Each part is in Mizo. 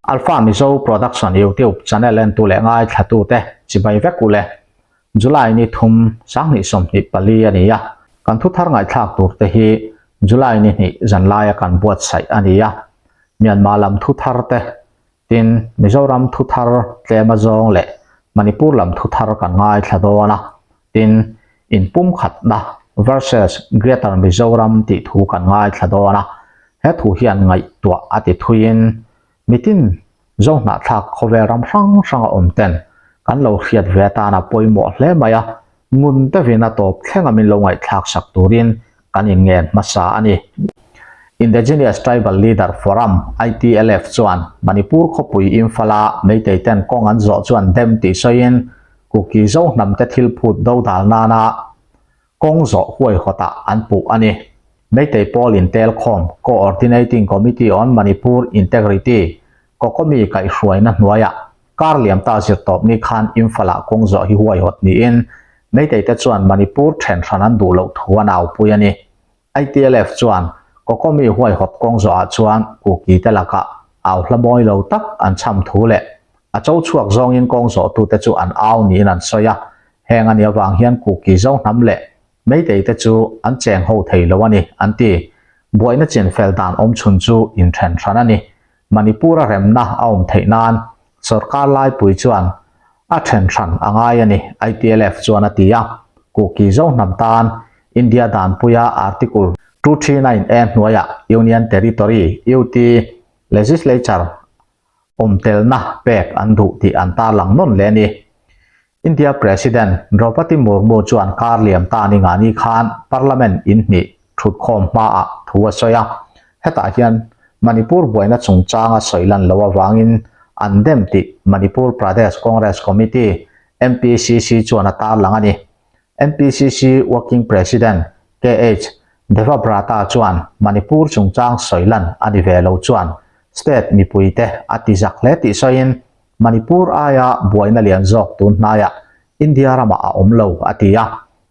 Alpha Mizo Production YouTube channel entu leh ngaithlatute chibai vek u le. July ni thum 2024 a ni a, kan thuthar ngaihthlak turte hi July ni hnih zanlaia kan buatsaih a ni a. Myanmar lam thuthar te, tin Mizoram thuthar tlem azawng leh Manipur lam thuthar kan ngaithla dawn a, tin inpumkhatna versus Greater Mizoram tih thu kan ngaithla dawn a, he thu hian ngaihtuah a ti thuiin mitin Zohnahthlak khawvel ram hrang hranga awm ten kan lo hriat ve atana pawimawh hle mai a, ngun deuhin a tawp thlenga min lo ngaihthlak sak turin kan inngen hmasa a ni. Indigenous Tribal Leader Forum, ITLF, chuan Manipur khawpui Imphal-a Meitei ten kawng an zawh chuan dem tih sawiin Kuki Zo hnamte thil phut do dal nana kawng zawh huaihawtah an puh a ni. Meitei pawl intelkhawm, Coordinating Committee on Manipur Integrity, Kokomi kaihhruaina hnuaiah kar liam ta zirtawpni khan Imphal-ah kawng zawh hi huaihawt niin Meitei te chuan Manipur then hran an duh loh thu an aupui a ni. ITLF chuan Kokomi huaihawt kawng zawhah chuan Kuki te lakah au hla mawi lo tak an chham thu leh a cho chhuak zawngin kawng zawhtute chu an au niin an sawi a, heng a nih avang hian Kuki zo hnam leh Meitei te chu an cheng ho thei lo a ni, an ti. Buaina chinfel dan awm chhun chu inthen hran a ni. Manipur-a remna a awm theih nan sorkar laipui chuan a then hran a ngai a ni, ITLF chuan a ti a. Kuki zo hnam tan India danpuia Article 239A hnuaiah Union Territory, UT, Legislature awm telna pek an duh tih an tarlang nawn leh a ni. India President Droupadi Murmu chuan kar liam ta ni ngani khan Parliament inhnih thutkhawm hmaah thu a sawi a, hetah hian Manipur buaina chungchanga sawi lan loh avangin an dem tih Manipur Pradesh Congress Committee, MPCC, chuan a tarlang a ni. MPCC Working President KH Devabrata chuan Manipur chungchang sawi lan a ni ve lo chuan state mipuite a ti zak hle tih sawiin Manipur aia buaina lian zawk tun hnaiah India ramah a awm lo a ti a,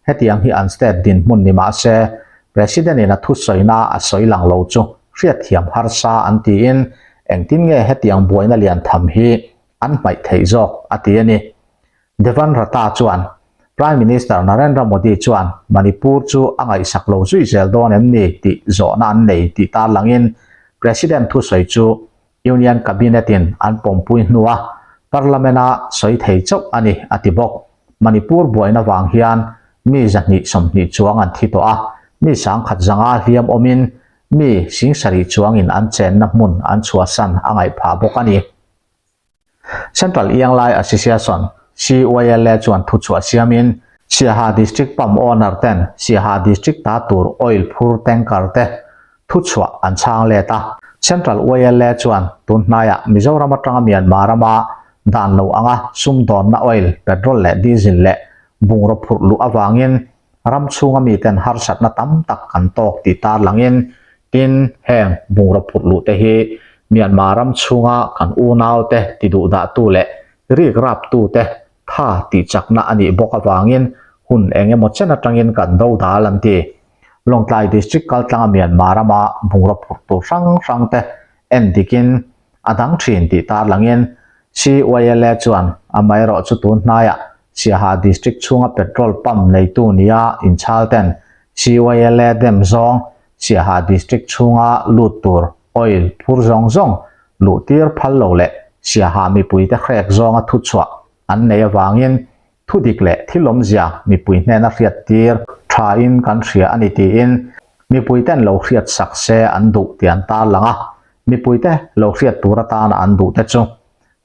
hetiang hi an state dinhmun ni mah se President-in a thusawina a sawi lang lo chu hriatthiam harsa an tiin engtin nge hetiang buaina lian tham hi an hmaih theih zawk a ti a ni. Devan Rata chuan Prime Minister Narendra Modi chuan Manipur chu a ngaihsak lo zui zel dawn em ni tih zawhna an nei tih tarlangin President thusawi chu Union Cabinet-in an pawmpui hnua Parliament-a sawi thei chauh a ni a ti bawk. Manipur buaina vang hian mi 220 chuang an thi tawh a, mi 10,000 zanga hliam awmin mi 7,000 chuangin an chenna hmun an chhuahsan a ngaih phah bawk a ni. Central Ianglai Association, CYLA, chuan thuchhuah siamin Siaha District Pump Owner ten Siaha District ta tur oil phur tanker te thuchhuah an chhang let a. Central YLA chuan tun hnaiah Mizoram atanga Myanmar rama dan lo anga sumdawnna oil, petrol leh diesel leh bungraw phurh luh avangin ram chhunga miten harsatna tam tak kan tawk tih tarlangin Tin, heng bungraw phurh luh te hi Myanmar ram chhunga kan unaute ti duhdahtu leh rik raptute tha tih chakna a nih bawk avangin hun eng emaw chen atangin kan do dal an ti. Lawngtlai District kaltlanga Myanmar rama bungraw phurh tur hrang hrang te en dikin a dang thin tih tarlangin CYLA chuan amaherawh chu tun hnaiah Siaha District chhunga petrol pump neitu nia inchhal ten CYLA dem zawng Siaha District chhunga lut tur oil phur zawng zawng luh tir phal lo leh Siaha mipuite hrek zawnga thuchhuah an nei avangin thudik leh thil awmzia mipui hnena hriat tir thain kan hria a ni tiin mipuiten lo hriat sak se an duh tih an tarlang a, mipuite lo hriat tur atana an duh te chu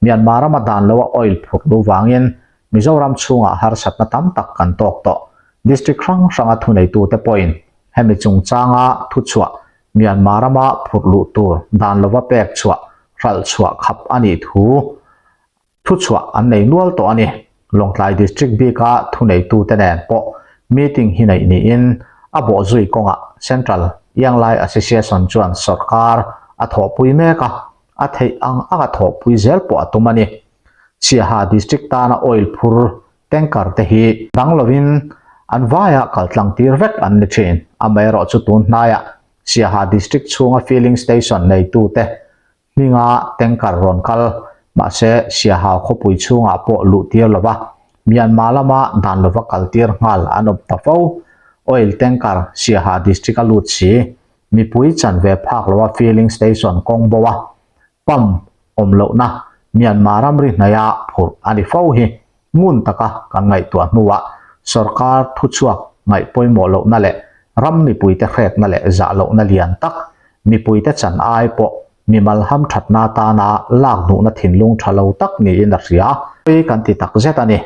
Myanmar rama dan loa oil phurh luh vangin Mizoram chhungah harsatna tam tak kan tawk tawh. District hrang hranga thuneitute pawhin hemi chungchanga thuchhuah Myanmar rama phurh luh tur dan lova pek chhuah hralh chhuah khap a nih thu thuchhuah an nei nual tawh a ni. Lawngtlai District bika thuneitute nen pawh meeting hi neih niin a bawhzui kawngah Central Ianglai Association chuan sawrkar a thawhpui mek a, a theih ang anga thawhpui zel pawh a tum a ni. Siaha District tana oil phur tanker te hi dang lovin an vaia kal tlang tir vek an ni thin. Amaherawhchu tun hnaiah Siaha District chhunga filling station neitute. hminga tanker rawn kal, mahse Siaha khawpui chhungah pawh luh tir lova Myanmar lama dan lova kal tir nghal an awm ta fo. Oil tanker Siaha district a lut si, mipui chanve phak loa filling station kawng bo a pump awm lohna Myanmar ramri hnaia phurh a ni fo hi ngun taka kan ngaihtuah hnuah sorkar thuchhuak ngaih pawimawh lohna leh ram mipuite hrekna leh zah lohna lian tak, mipuite chan ai pawh mimal hamthatna atana lak duhna thinlung tha lo tak niin a hria. Pawi kan ti tak zet a ni.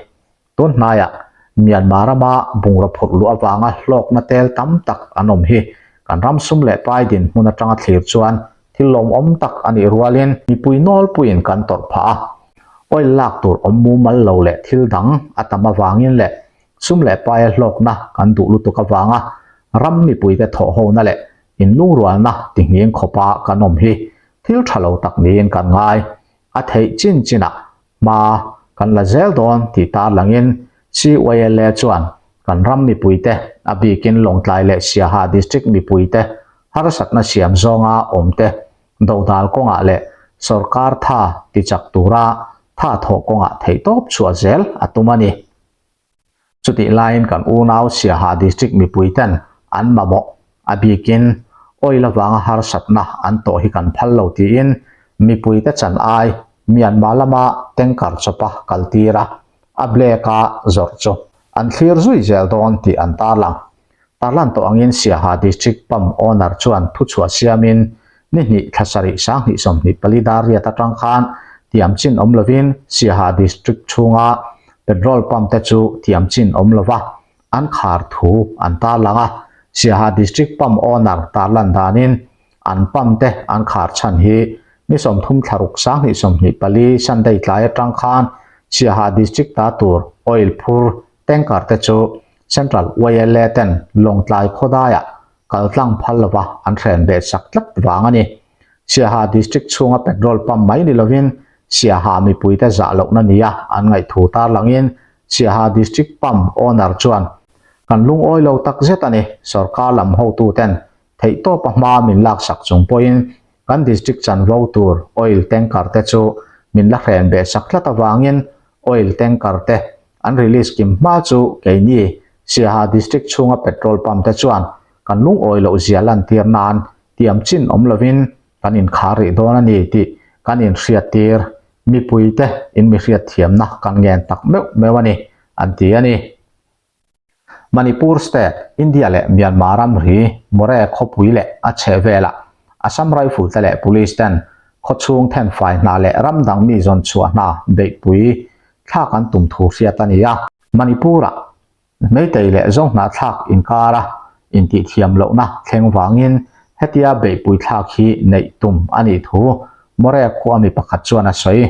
Tun hnaiah Myanmar rama bungraw phurh luh avanga hlawkna tel tam tak an awm hi kan ram sum leh pai dinhmun atanga thlir chuan thil lawmawm tak a nih rualin mipui nawlpuiin kan tawrh phah a. Oil lak tur awm mumal lo leh thil dang a tam avangin leh sum leh paia hlawkna kan duh lutuk avanga ram mipuite thawhhona leh inlungrualna tinghing khawpa kan awm hi thil tha lo tak niin kan ngai. A theih chin chinah Hma kan la zel dawn tih tarlangin CYLA chuan kan ram mipuite, a bikin Lawngtlai leh Siaha District mipuite harsatna siam zawnga awmte dodal kawngah leh sawrkar tha tichak tura tha thawh kawngah theihtawp chhuah zel a tum a ni. Chutih laiin kan unau Siaha District mipuiten an mamawh, a bikin oil avanga harsatna an tawh hi kan phal lo tiin mipuite chan ai Myanmar lama tanker chawpa kaltir a, a black-a zawrh chu an thlir zui zel dawn tih an tarlang. Tarlan tawh angin Siaha District Pump Owner chuan thuchhuah siamin ni hnih thla sarih 2024 dar riat atang khan tiam chin awm lovin Siaha District chhunga petrol pump te chu tiam chin awm lova an khar thu an tarlang a. Siaha District Pump Owner tarlan danin an pump te an khar chhan hi ni 30 thla ruk 2024 Sunday tlai atang khan Siaha District ta tur oil phur tanker te chu Central YLA ten Lawngtlai khawdaiah kaltlang phal lova an hren beh sak tlat vang a ni. Siaha District chhunga petrol pump mai ni lovin Siaha mipuite zah lohna nia an ngaihthu tarlangin Siaha District Pump owner chuan, Kan lungawi lo tak zet a ni, sorkar lam hotuten theihtawpa hma min laksak chung pawhin kan district chanvo tur oil tanker te chu min la hren beh sak tlat avangin oil tanker te An release kim hma chu keini Siaha District chhunga petrol pump te chuan kan lungawi loh zia lantir nan tiam chin awm lovin kan inkhar rih dawn a ni tih kan inhriattir mipuite in mi hriatthiamna kan ngen tak meuh meuh a ni, an ti a ni. Manipur State, India leh Myanmar ramri Moreh khawpui leh a chhehvelah Assam Rifle te leh Police ten khawchhung thenfai hna leh ram dang mi zawn chhuah hna beihpui thlak an tum thu hriat a ni a. Manipur-ah Meitei leh Zohnahthlak inkara intihthiam lohna thleng vangin hetia beihpui thlak hi neih tum a nih thu Moreh khua mi pakhat chuan a sawi.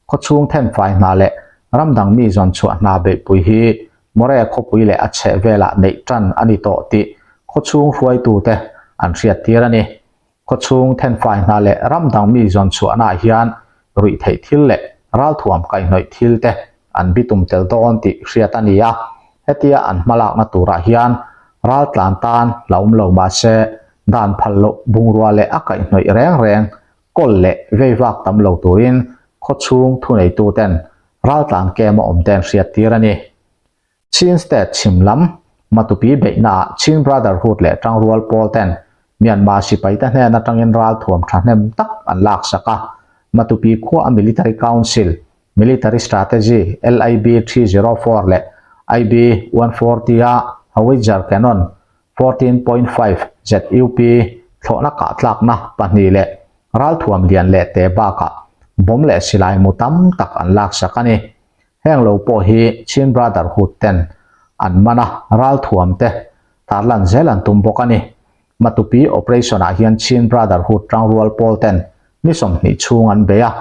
Khawchhung thenfai hna leh ram dang mi zawn chhuah hna beihpui hi Moreh khawpui leh a chheh velah neih tan a ni tawh tih khawchhung hruaitute an hriattir a ni. Khawchhung thenfai hna leh ram dang mi zawn chhuahnaah hian ruih theih thil leh ralthuam kaihhnawih thil te an bitum tel dawn tih hriat a ni a, hetia an hmalakna turah hian raltlan tan hlauhawm lo mah se dan phal loh bungrua leh a kaihhnawih reng reng kawl leh veivak tam lo turin khawchhung thuneituten raltlan kem a awm te an hriattir a ni. Chin State chhim lam Matupi beihnaah Chin Brotherhood leh Tangrual pawl ten Myanmar sipaite hnen atangin ralthuam thahnem tak an laksak a. Matupi khua a Military Council, Military Strategy LIB 304 leh IB 140 a Howitzer Cannon 14.5 ZUP thlawhna kahtlakna pahnih leh ralthuam lian leh te bakah bomb leh silai mu tam tak an laksak a ni. Heng lo pawh hi Chin Brotherhood ten an man a, ralthuam te tarlan zel an tum bawk a ni. Matupi operation ah hian Chin Brotherhood tangrual pawl ten ni 20 chhung an bei a,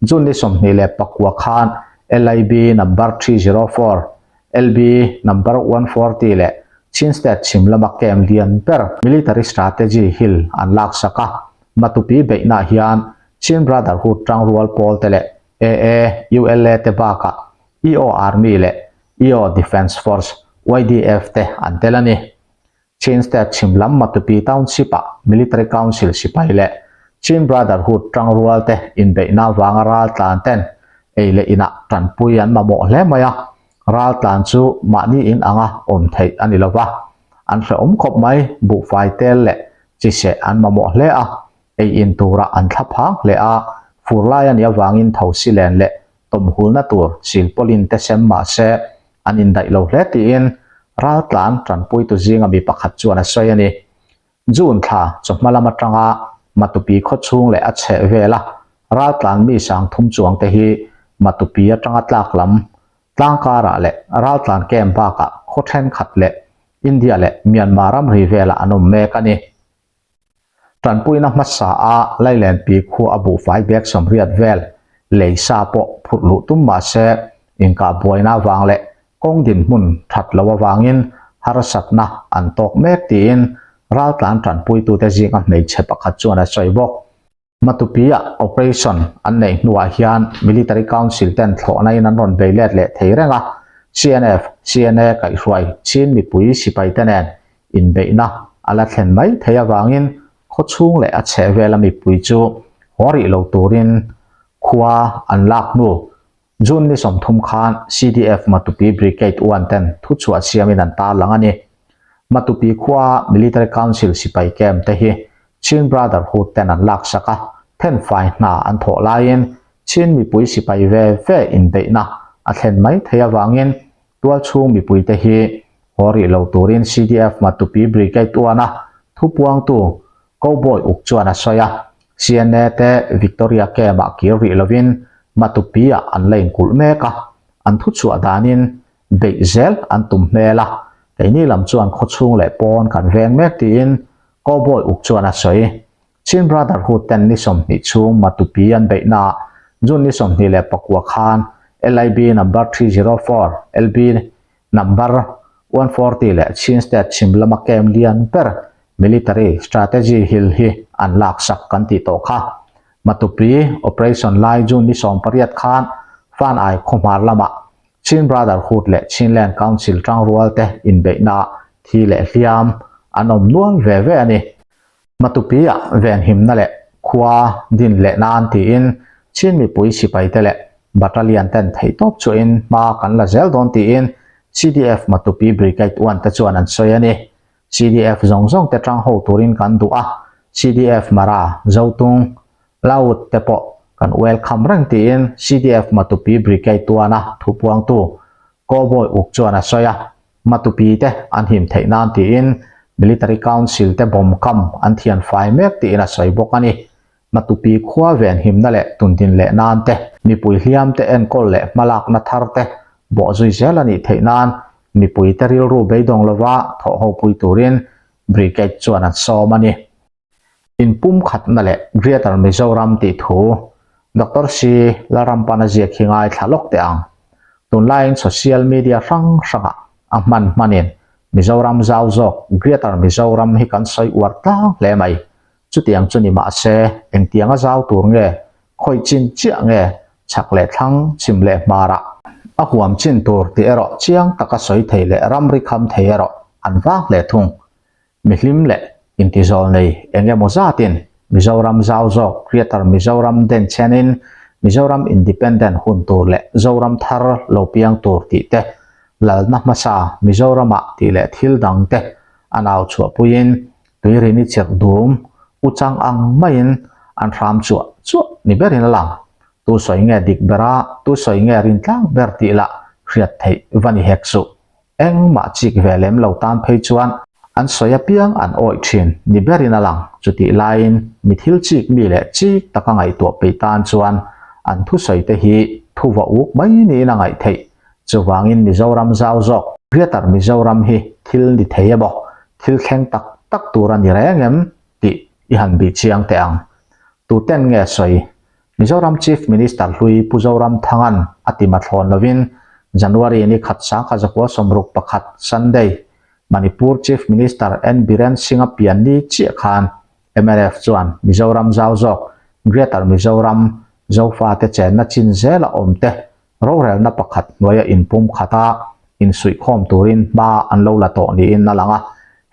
June ni 24 khan LIB number 304, LB number 140 leh Chin State chhim lama camp lian ber Military Strategy Hill an laksak a. Matupi beihna ah hian Chin Brotherhood tangrual pawl te leh AA, ULA te bakah EO Army leh EO Defence Force, YDF, te an tel a ni. Chin State chhim lam Matupi Township-ah Military Council sipai leh Chin Brotherhood tangrual te inbeihna vanga raltlan ten ei leh inah tanpui an mamawh hle mai a, raltlan chu mahni in anga awm theih a ni lova, an hrehawm khawp mai, buhfai tel leh chiseh an mamawh hle a, ei in turah an thla phang hle a, fur lai a nih avangin thosi len leh tawmhulna tur silpawlin te sem mah se an indaih lo hle tiin raltlan tanpuitu zinga mi pakhat chuan a sawi a ni. June thla chawhma lam atanga Matupi khawchhung leh a chheh vela raltlan mi sangthum chuang te hi Matupi atanga tlak lam tlangkarah leh raltlan camp bakah khaw thenkhat leh India leh Myanmar ramri velah an awm mek a ni. Tanpuina hmasa a Lailenpi khua a buhfai bag 80 vel lei sa pawh phurh luh tum mah se inkah buaina avang leh kawng dinhmun that lo avangin harsatna an tawk mek tiin raltlan tanpuitute zinga hmeichhe pakhat chuan a sawi bawk. Matupi-ah operation an neih hnuah hian Military Council ten thlawhna in an rawn bei let leh thei reng a, CNF, CNA kaihhruai Chin mipui sipai te nen inbeihna a la thlen mai thei avangin khawchhung leh a chhehvela mipui chu haw rih lo turin khua an lak hnu June ni 30 khan CDF Matupi Brigade 1 ten thuchhuah siamin an tarlang a ni. Matupi khua Military Council sipai camp te hi Chin Brotherhood ten an laksak a, thenfai hna an thawh laiin Chin mipui sipai ve ve inbeihna a thlen mai thei avangin tualchhung mipuite hi haw rih lo turin CDF Matupi Brigade 1 a thupuangtu Cowboy uk chuan a sawi a, CNA te Victoria Camp ah kir rih lovin Matupi ah an la inkulh mek a, an thuchhuah danin beih zel an tum hmel a, keini lam chuan khawchhung leh pawn kan veng mek tiin Cowboy uk chuan a sawi. Chin Brotherhood ten ni 20 chhung Matupi an beihnaah June ni 24 khan LIB number 304, LB Number 140 leh Chin State chhim lama camp lian ber Military Strategy Hill hi an laksak kan tih tawh kha. Matupi Operation lai June ni 18 khan Fan Ai khawhmar lamah Chin Brotherhood leh Chinland Council tangrual te inbeihna thi leh hliam an awm nual ve ve a ni. Matupi-ah venhimna leh khua din leh nan tiin Chin mipui sipaite leh Battalion ten theihtawp chuahin hma kan la zel dawn tiin CDF Matupi Brigade 1 te chuan an sawi a ni. CDF zawng zawng te tang ho turin kan duh a, CDF Mara, Zotung, Laut te pawh kan welcome reng tiin CDF Matupi Brigade 1 a thupuangtu Cowboy uk chuan a sawi a. Matupi te an him theih nan tiin Military Council te bomb kam an thian fai mek tiin a sawi bawk a ni. Matupi khua ven himna leh tundin leh nan te, mipui hliam te enkawl leh hmalakna thar te bawh zui zel a nih theih nan mipui te rilru beidawng lova thawh ho pui turin Brigade chuan an sawm a ni. Inpumkhatna leh Greater Mizoram tih thu Doctor C Lalrampana ziak hi ngaithla lawk teh ang. Tunlaiin social media hrang hrangah a hman hmanin Mizoram zau zawk Greater Mizoram hi kan sawi uar tlang hle mai. Chutiang chu ni mah se engtianga zau tur nge, khawi chin chiah nge chhak leh thlang, chhim leh hmarah a huam chin tur tih erawh chiang taka sawi thei leh ramri kham thei erawh an vang hle thung. Mihlim leh intizawl nei eng emaw zatin Mizoram zau zawk Greater Mizoram denchhenin Mizoram Independent hun tur leh Zoram thar lo piang tur tih te, lalna hmasa Mizoramah tih leh thil dang te a nau chhuahpuiin tuirini chirh dum u chang ang maiin an hram chuah chuah ni berin a lang. Tu sawi nge dik bera, tu sawi nge rintlang ber tih lah hriat theih va ni hek suh. Engmah chik ve lem lo tan phei chuan an sawi apiang an awih thin ni berin a lang. Chutih laiin mi thil chik mi leh chik taka ngaihtuah peih tan chuan an thusawi te hi thu va uk mai niin a ngaih theih. Chuvangin Mizoram zau zawk, Greater Mizoram hi thil ni thei emaw, thil thleng tak tak tur a ni reng em tih i han bih chiang teh ang. Tuten nge sawi? Mizoram Chief Minister hlui Pu Zoramthanga'n a ti mathlawn lovin January ni khat 1961, Sunday, Manipur Chief Minister N Biren Singh-a pian ni chiah khan mnf chuan Mizoram zau zawk, Greater Mizoram, Zofate chenna chin zela awmte rorelna pakhat hnuaia inpum khata insuihkhawm turin hma an lo la tawh niin a lang a,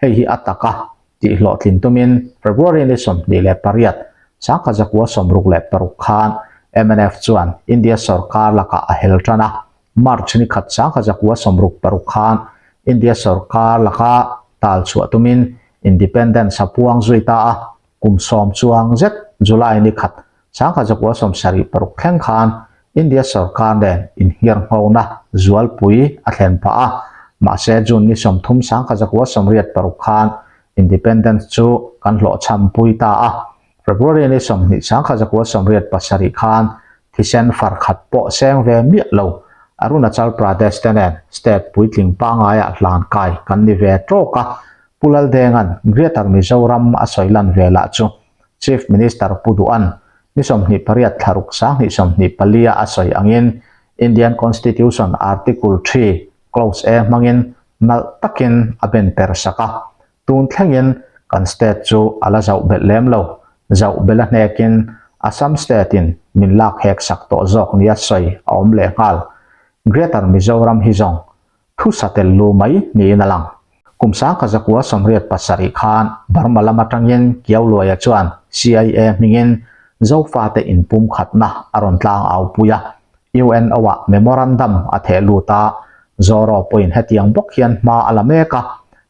hei hi a taka tih hlawhtlin tumin February ni 28. 1966 khan mnf chuan India sorkar lakah a hel tan a, March ni khat 1966 khan India sorkar laka tal chhuah tumin Independence a puang zui ta a, kum sawm chuang zet July ni khat 1976 thleng khan India sorkar nen inngirnghona zualpui a thlen phah a, mahse June ni 30 1986 khan Independence chu kan hlawhchhampui ta a. February ni 20 1987 khan thisen far khat pawh seng ve miah lo Arunachal Pradesh te nen state puitling pangaiah hlan kai kan ni ve tawk a, Pu Laldenga'n Greater Mizoram a sawi lan ve lah chu Chief Minister Pu Duhan ni 28 thlaruk 2024 a a sawi angin Indian Constitution Article 3 Clause A hmangin nalh takin a ben per sak a, tun thlengin kan state chu a la zauh belh lem lo. Zauh belh a hnekin Assam state in min lak hek sak tawh zawk nia sawi a awm leh nghal. Greater Mizoram hi zawng thu sa tel lu mai niin a lang. Kum 1987 khan Burma lam atangin Kiauluaia chuan CIA hmingin Zofate inpumkhatna a rawn tlang au pui a, UNO-ah memorandum a theh lut a, Zoro pawhin hetiang bawk hian hma a la mek a,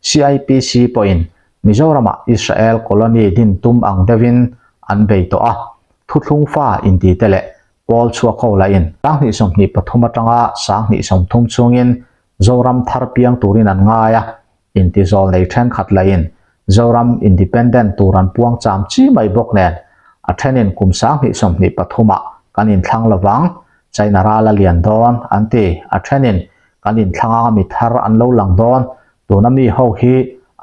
CIPC pawhin Mizoramah Israel colony din tum ang deuhin an bei tawh a, thuthlung fa intite leh pawl chhuak ho lahin 2023 atanga 2030 chhungin Zoram thar piang turin an ngai a, Intizawl nei thenkhat lahin Zoram Independent tur an puang cham chi mai bawk nen a thenin kum 2023 ah kan inthlang lovang, China ral a lian dawn an ti, a thenin kan inthlang anga mi thar an lo lang dawn, tuna mi ho hi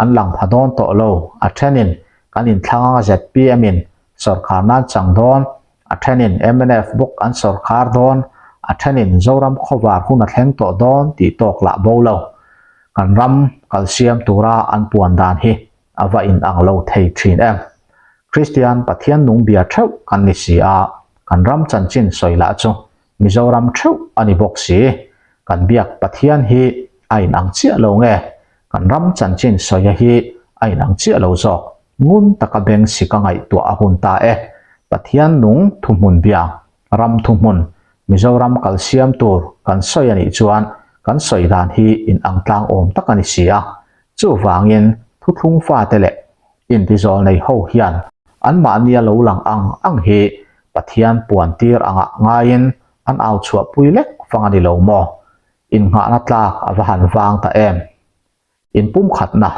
an lang pha dawn tawh lo, a thenin kan inthlang anga zpm in sawrkar nan chang dawn, a thenin mnf bawk an sawrkar dawn, a thenin Zoram khawvar hun a thleng tawh dawn tih tawk lah bo lo. Kan ram kal siam tura an puan dan hi a va in ang lo thei thin em. Kristian Pathian nung bia theuh kan ni si a, kan ram chanchin sawi lah chu Mizoram theuh a ni bawk si. Kan biak Pathian hi a in ang chiah lo nge? Kan ram chanchin sawia hi a in ang chiah lo zawk. Ngun taka beng sik a ngaihtuah a hun ta e. Pathian nung thuhmun bia, ram thuhmun, Mizoram kal siam tur kan sawi a nih chuan kan sawi dan hi in ang tlang awm tak a ni si a. Chuvangin thuthlung fate leh intizawl nei ho hian anmahni a lo lang ang ang hi Pathian puan tir angah ngaiin an au chhuahpui lek fang a ni lo maw? Innghahna tlak a va han vang ta em? Inpumkhatna,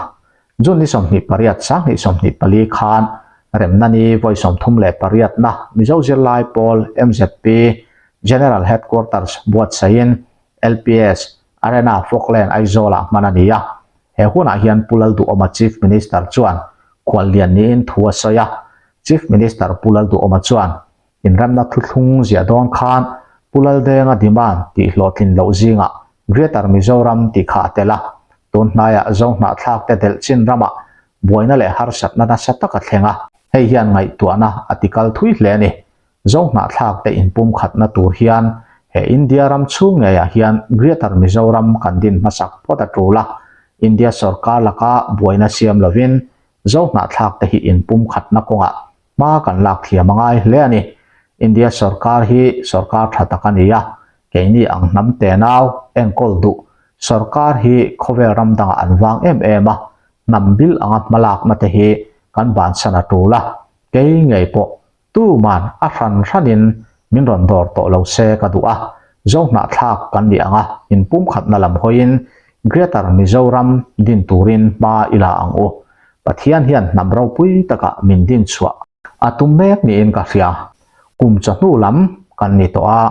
June ni 28 2024 khan remna ni vawi 38 na Mizo Zirlai Pawl, MZP, General Headquarters buatsaihin LPS Arena Falkland Aizawl-ah hman a ni a. He hunah hian Pu Lalduhawma Chief Minister chuan khuallian niin thu a sawi a. Chief Minister Pu Lalduhawma chuan Inremna thuthlung ziah dawn khan Pu Laldenga demand tih hlawhtlin loh zingah Greater Mizoram tih kha a tel a, tun hnaiah Zohnahthlak te delh chin ramah buaina leh harsatna nasa tak a thleng a, hei hian ngaihtuahna a ti kal thui hle a ni. Zohnahthlak te inpumkhatna tur hian he India ram chhung ngeiah hian Greater Mizoram kan din hmasak phawt a tul a, India sorkar laka buaina siam lovin Zohnahthlak te hi inpumkhatna kawngah Hma kan lak thiam a ngai hle a ni. India sorkar hi sorkar tha tak a ni a, keini ang hnam tenau enkawl duh sorkar hi khawvel ram dangah an vang em em a, hnam bil anga hmalakna te hi kan bansan a tul a, kei ngei pawh tuman a hran hranin min rawn dawr tawh lo se ka duh a, Zohnahthlak kan nih anga inpumkhatna lam hawiin Greater Mizoram din turin hma i la ang u. Pathian hian hnam ropui takah min din chhuah a tum mek niin ka hria. Kum chawhnu lam kan ni tawh a,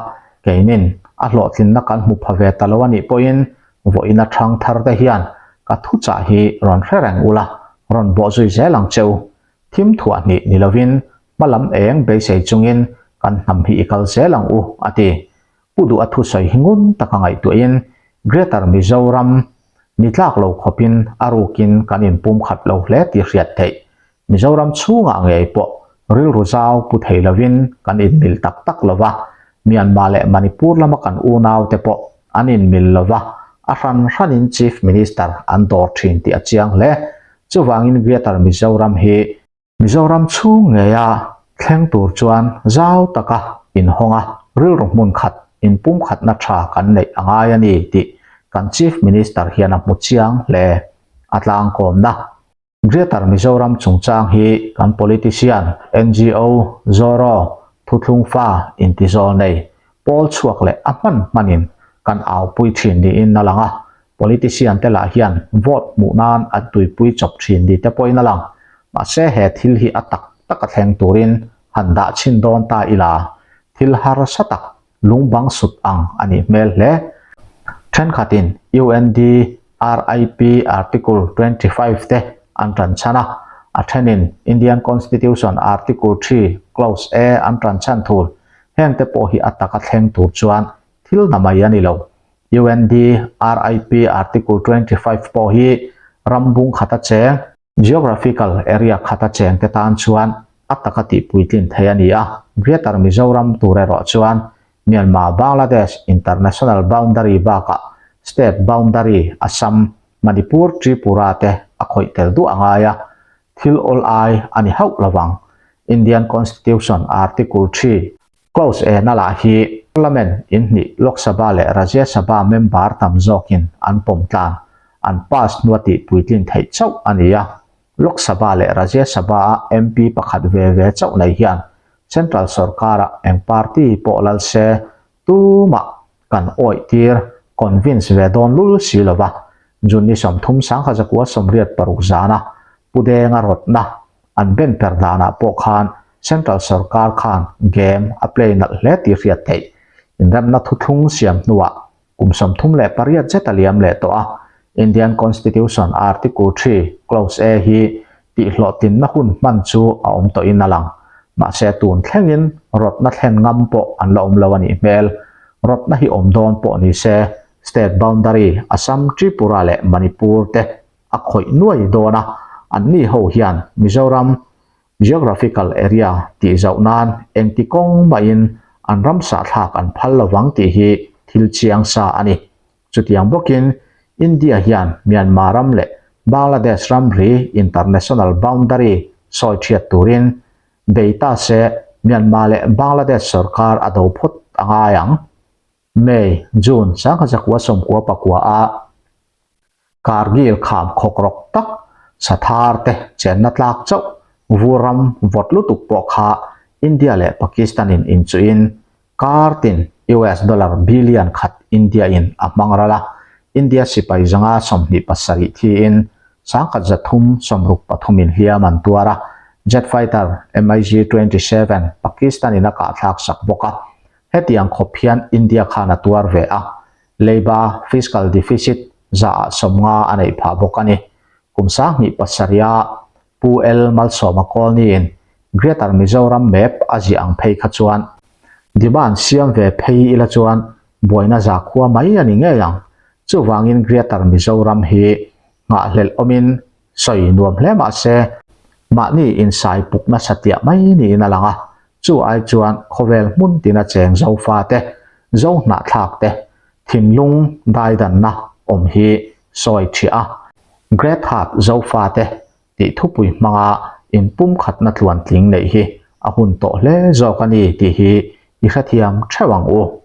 keinin a hlawhtlinna kan hmu pha ve ta lo a nih pawhin vawiin a thang thar te hian ka thuchah hi rawn hre reng ula, rawn bawh zui zel ang che u. Thim thuah hnih ni lovin hma lam eng beisei chungin kan hnam hi i kal zel ang u, a ti. Pu duh a thusawi hi ngun taka ngaihtuahin Greater Mizoram ni tlak lo khawpin a rukin kan inpumkhat lo hle tih hriat theih. Mizoram chhungah ngei pawh rilru zau pu thei lovin kan inmil tak tak lo va, Myanmar leh Manipur lama kan unaute pawh an inmil lo va, a hran hranin Chief Minister an dawr thin tih a chiang hle. Chuvangin Greater Mizoram hi Mizoram chhung ngeia Thleng tur chuan zau taka inhawng a, rilru hmun khat inpumkhatna tha kan neih a ngai a ni tih kan Chief Minister hian a hmu chiang hle. A tlangkawmna. Greater Mizoram chungchang hi kan politician, NGO, Zoro, thuthlung fa intizawl nei, pawl chhuak leh a hman hmanin kan aupui thin niin a lang a, politician te lah hian vote hmuh nan an tuipui chawp thin ni te pawhin a lang. Mahse he thil hi a tak tak a thleng turin han dah chhin dawn ta ila, thil harsa tak lungbang sut ang a nih hmel hle. Thenkhatin UND RIP Article 25 te an tan chhan a, a thenin Indian Constitution Article 3 Clause A an tan chhan thul. Hengte pawh hi a taka thleng tur chuan thil na mai a ni lo. UND RIP Article 25 pawh hi ram bung khata cheng, geographical area khata cheng te tan chuan a taka tihpuitlin thei a ni a, Greater Mizoram tur erawh chuan Myanmar Bangladesh international boundary bakah state boundary Assam, Manipur, Tripura te a khawih tel duah a ngai a, thil awl ai a ni hauh lovang. Indian Constitution Article 3, Clause E na lah hi Parliament inhnih Lok Sabha leh Rajya Sabha member tam zawkin an pawm tlan, an pass hnua tih puitlin theih chauh a ni a. Lok Sabha leh Rajya Sabha-a MP pakhat ve ve chauh nei hian Central sorkara eng party pawh lal se tumah kan awih tir, convince, ve dawn lul si lo va. June ni 30 1986 zana Pu Denga rawtna an ben per danah pawh khan Central sorkar khan game a play nalh hle tih hriat theih. Inremna thuthlung siam hnuah kum 38 zet a liam leh tawh a, Indian Constitution Article 3 Clause A hi tihhlawhtlinna hun hman chu a awm tawhin a lang. Mahse tun thlengin rawtna thlen ngam pawh an la awm lo a nih hmel. Rawtna hi awm dawn pawh ni se State boundary Assam, Tripura leh Manipur te a khawih nuai dawn a, anni ho hian Mizoram Geographical area tih zauh nan engti kawng mahin an ram sahthlak an phal lovang tih hi thil chiang sa a ni. Chutiang bawkin India hian Myanmar ram leh Bangladesh ramri international boundary sawi thiat turin bei ta se Myanmar leh Bangladesh sorkar a do phawt a ngai ang. May, June, 1994 a Kargil kham khawk rawk tak sathar te chenna tlak chauh vur ram vawt lutuk pawh kha India leh Pakistan in inchuhin kar tin US dollar billion khat India in a hmang ral a, India sipai zanga 27 thiin 1363 in hliam an tuar a, jet fighter MiG-27 Pakistan in a kahthlak sak bawk a, hetiang khawp hian India khan a tuar ve a. Leiba, fiscal deficit, zaah 50 a neih phah bawk a ni. Kum 27 a Pu L Malsawma Kawlniin Greater Mizoram map a ziah ang phei kha chuan demand siam ve phei ila chuan buaina zakhua mai a ni ngei ang. Chuvangin Greater Mizoram hi nghahhlelh awmin sawi nuam hle mah se mahni insai puk nasa tiah mai niin a lang a, chu ai chuan khawvel hmun tina cheng Zofa te, Zo hnahthlak te thinlung daidanna awm hi sawi thiah a, Great Heart Zofa te tih thupui hmanga inpumkhatna tluantling neih hi a hun tawh hle zawk a ni tih hi i hrethiam theuh ang u.